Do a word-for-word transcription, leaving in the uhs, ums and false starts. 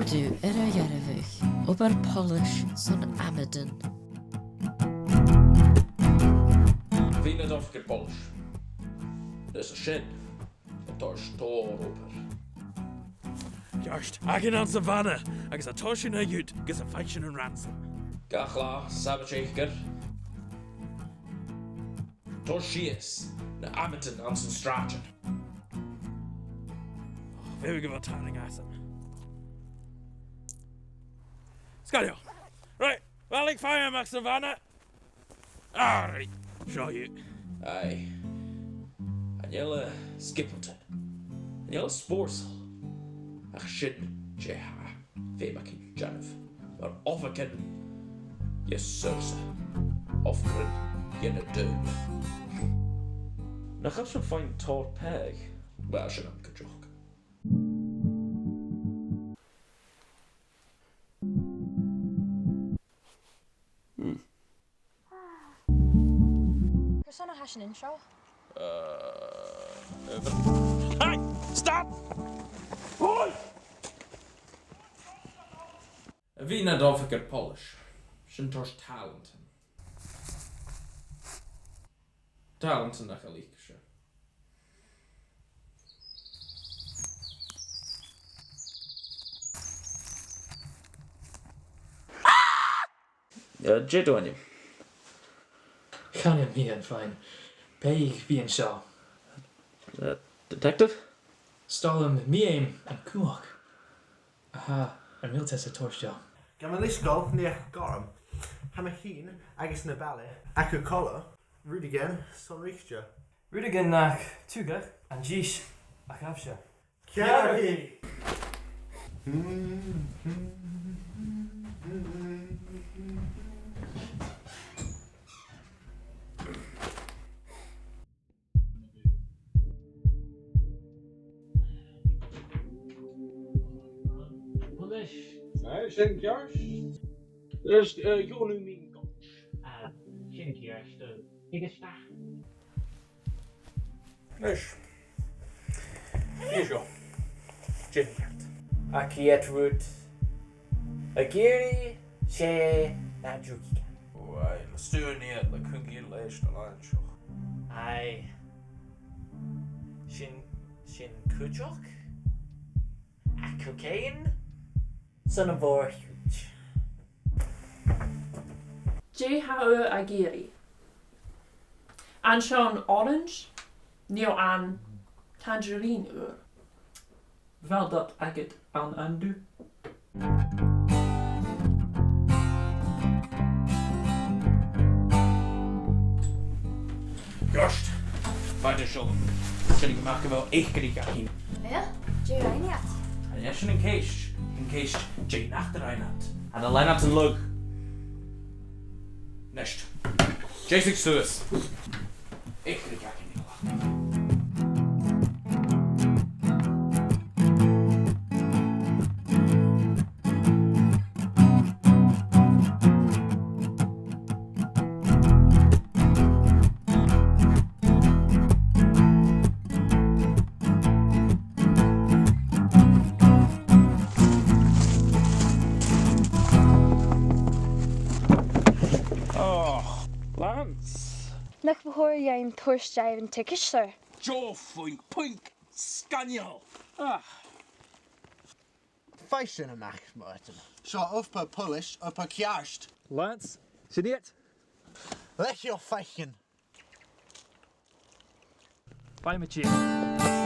Dubh air a' ghearradh, obair poilis san amadan. Bhithinn a' dol gu poilis. Is e sin, a' toirt tòrr obair. Ceart, againn anns a' bhana, agus a' tòiseachadh an-diugh, gus am faic sinn an ransom. Gach latha, Sabbath Seuchair. Toir sìos na h-amadain anns an t-sràidean. Och, bha mi gu bhith tarraing asan. Sgoinneil. Right, bhalaich fàidh a-mach às a' bhana. Ah, right. Seo thu. Aye. Chan eil e sgiobalta. Chan eil e spòrsail. Ach sin dè tha feum againn dèanamh. Mar oifigearan, yes sir, sir. Oifigearan dhen an t-saoghal. Nach eil sinn a' faighinn tòrr peaga? Uill, sin e gu dearbh. Hmm. Carson a tha sinn an seo? Uh, uh, hey! Stop! Oi! A bhith nad oifigear poilis, sin toirt tàlantan. Tàlantan nach eil aicese. Uh, dè do ainm? Chan eil mi an fhèin. Pàigheadh mi an seo. Uh, detective? 'S toil leam mi fhèin an cumhachd a tha am Mìlteas a' toirt dhomh. Gabh mo leisgeul, nighean gorm. Tha mi fhìn agus na balaich againn còmhla. Rudeigin sònraichte. Rudeigin nach tugadh an dithis a ghabhas. Ceart. Aye, sin ceart. Is, eh, gheibh mi an goid. Ah, sin ceart, eh, thig a-steach. Nis. Nis seo. Dè tha ceart? Ach iad rud ag iarraidh, 's e na drugaidhean. Ò, aye, na stùirean iad le cungaidhean leis na làithean seo. Aye. Sin, sin cuideachd? A' cocaine? Sin a' mhòr-chuid. Dè tha thu ag iarraidh? An seo an orange, no an tangerine ùr? Bheil dad agad ann an-diugh? Ceart. Fàilte seo. Sin a-mach gu bheil eachdraidh againn. Bheil? Dè rinn iad? An e sin an ceist? An ceist dè nach do rinn iad? An do lean iad an lagh? Nis. Dè thig suas? Eachdraidh againn. Oh, Lance. Nach bu chòir dhuinn toirt dhaibh an ticead, sir? Deagh phuing, puing, sgoinneil. Ah. Faigh sin a-mach, Martin. Seo obair poilis, obair ceart. Lance, sin iad. Leig dhomh faicinn. Faigh mi tìr.